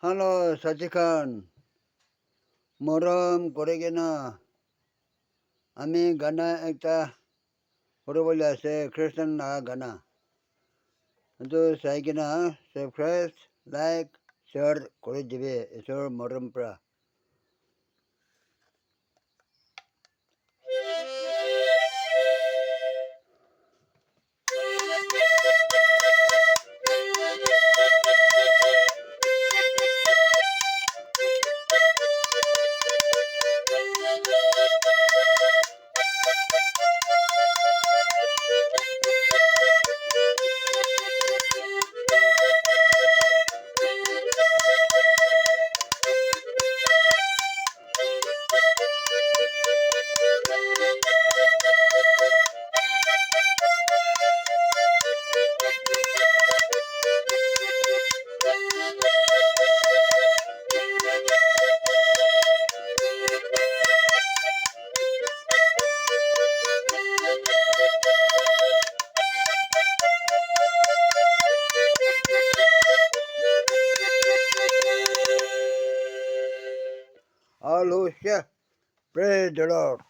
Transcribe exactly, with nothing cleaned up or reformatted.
Hello, Sachi Khan. Morom kore kena ami gana ekta kore bole ase, Christian laga gana. Etu sai kena subscribe, like, share kore dibe, isor morom pra. Hallelujah. Praise the Lord.